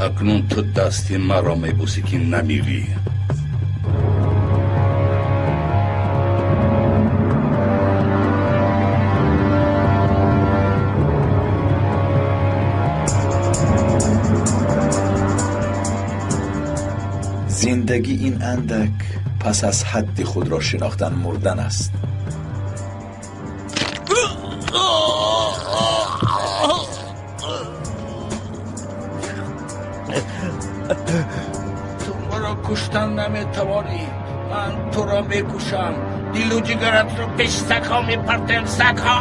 Акнун ту дасти маро мебӯсӣ, ки намирӣ. Зиндагӣ ин андак пас аз ҳадди худро шинохтан мурдан аст. Ту маро куштан наметавонӣ. Ман туро мекушам, дилу ҷигаратро пеши сагҳо мепартоям, сагҳо.